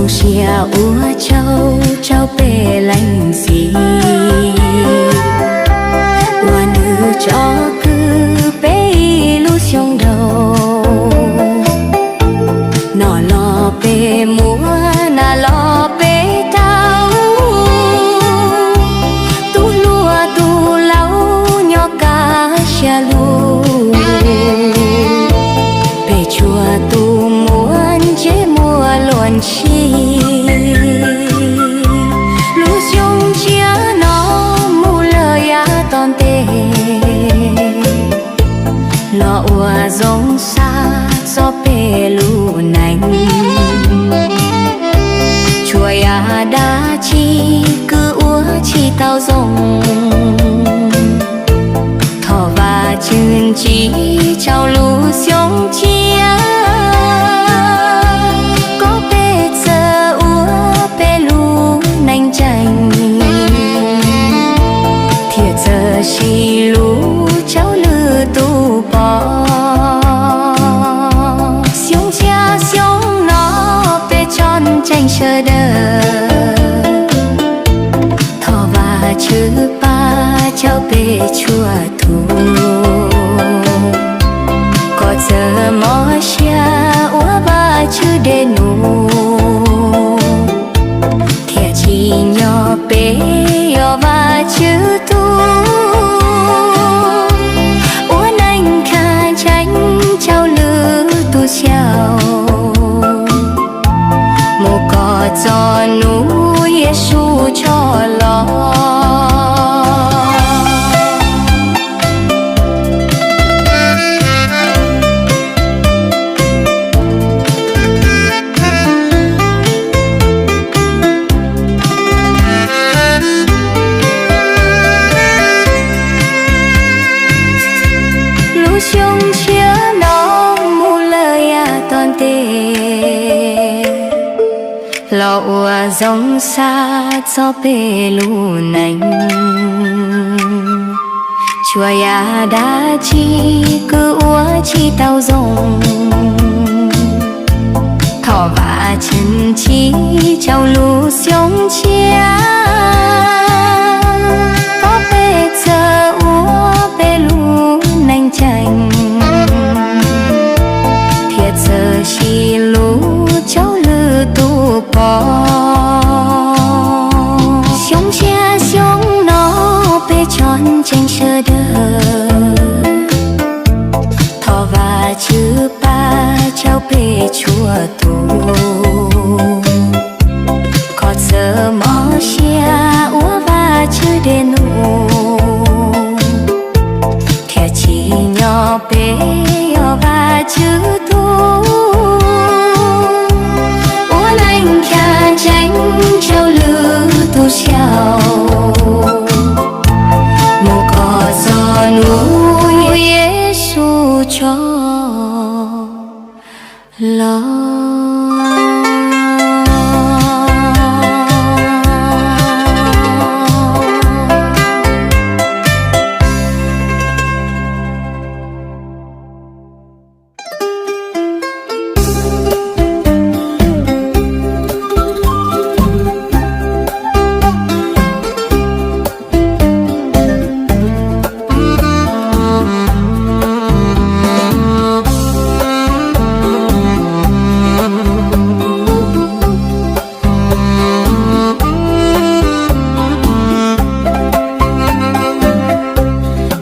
Sia ua tsaug rau peb leej txiv uas nws tso kwv peb ib lub xyoo dhau. Noj los peb muaj, hnav los peb tau, tus hluas tus laus nyob kaj siab lug. Peb tshuav tus muaj ntsej muag luag ntshis. Lub xyoo tshiab no mus lawm yav tom ntej los ua zoo xav txog peb lub neej. Tsuas yog dab tsi kuj ua tsis tau zoo, thov Vajtswv ntsib rau lub xyoo tshiab kom peb txawj ua peb lub neej ntseeg thiab txawj siv lub tsaus lwm tus pom. Xyoo tshiab xyoo no peb tsoom ntseeg sawv daws, thov Vajtswv pab rau peb txhua tus kom txawj mob siab ua Vajtswv dej num thiab tsim nyog peb yog Vajtswv tug, ua neej khab ntseeg rau lwm tus xyaum mus kom txog hnub Yexus tso los. Lub xyoo tshiab no mus lawm yav tom ntej los ua zoo xav txog peb lub neej. Tsuas yog dab tsi kuj ua tsis tau zoo, thov Vajtswv ntsib rau lub xyoo tshiab kom peb txawj ua peb lub neej ntseeg thiab txawj siv lub tsaus lwm tus pom. Xyoo tshiab xyoo no peb tsoom ntseeg sawv daws, thov Vajtswv pab rau peb txhua tus kom txawj mob siab ua Vajtswv dej num thiab tsim nyog peb yog Vajtswv tug, ua neej khab ntseeg rau lwm tus xyaum mus kom txog hnub Yexus tso los.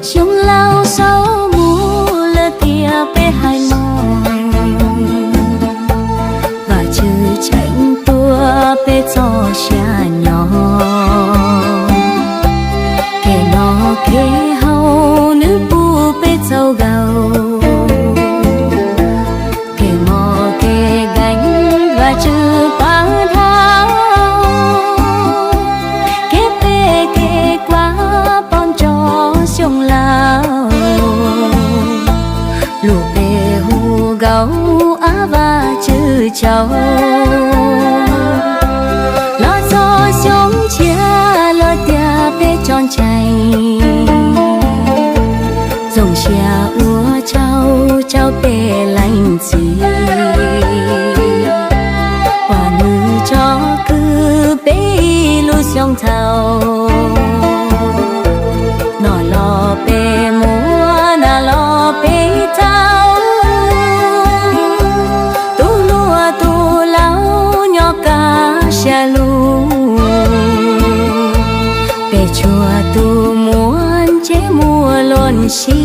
Xyoo laus xaus mus lawm tiag peb hais no, Vajtswv tseem tuav peb txoj sia nyob. Kev noj kev haus nws pub peb txaus nkaus, kev mob kev nkeeg Vajtswv pab dhau, kev phem kev kuav pom nrov xyoo laus, lus peb hu nkaus ab Vajtswv tsaug. Los txog xyoo tshiab los tias peb tsoom ntseeg zoo siab ua tsaug rau peb leej txiv uas nws tso thaum no los peb muaj, na los peb tau, tus hluas tus laus nyob kaj siab lug, peb tshuav tus muaj ntsej muag luag si.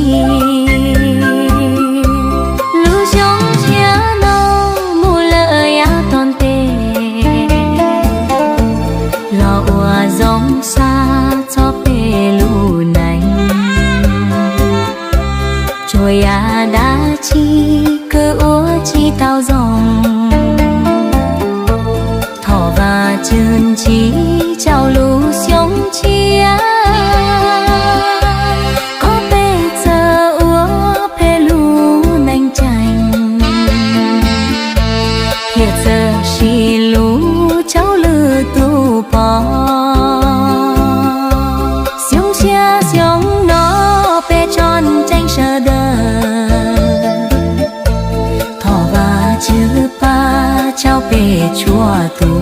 Lub xyoo tshiab no mus lawm yav tom ntej, los ua zoo xav txog peb lub neej, tsuas yam dab tsi kuj ua tsis tau zoo. Thov Vajtswv ntsib rau lub xyoo tshiab, kom peb txawj ua peb lub neej tseem, thiab txawj sib hlub rau lwm tus pog. Xyoo tshiab xyoo no peb tso ntseeg sawv daws, thov Vajtswv pab rau peb txhua tus,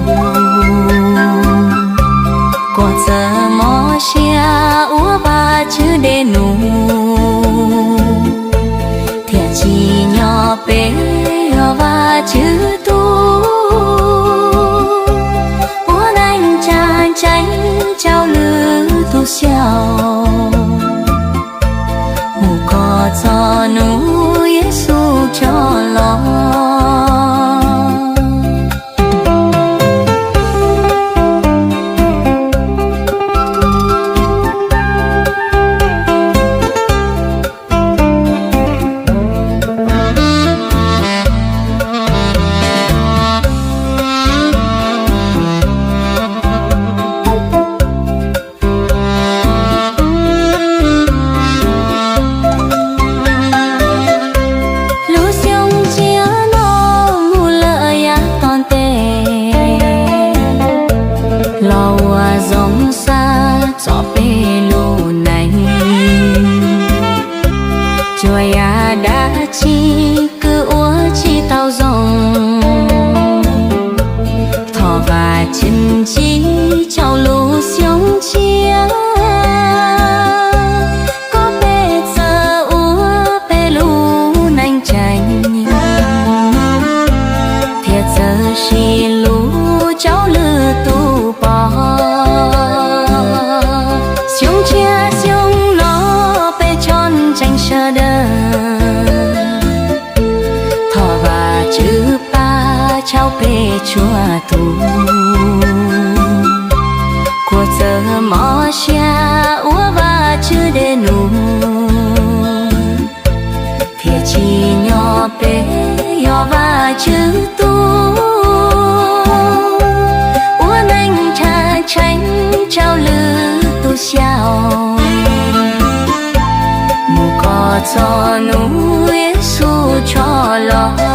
kom txawj mob siab ua Vajtswv dej num, thiaj tsim nyog peb yog Vajtswv tub, ua neej tsa tseeb rau lwm tus xyaum, mus kom txog hnub Yexus rov los. Lub xyoo tshiab no mus lawm yav tom ntej, los ua zoo xav txog peb lub neej, tsuas yam dab tsi kuj ua tsis tau zoo. Thov Vajtswv ntsib rau lub xyoo tshiab, kom peb txawj ua peb lub neej tseem, thiab txawj sib hlub rau lwm tus pog. Xyoo tshiab xyoo no peb tso ntseeg sawv daws, thov Vajtswv pab rau peb txhua tus, kom txawj mob siab ua Vajtswv dej num, thiaj tsim nyog peb yog Vajtswv tub, ua neej tsa tseeb rau lwm tus xyaum, mus kom txog hnub Yexus rov los.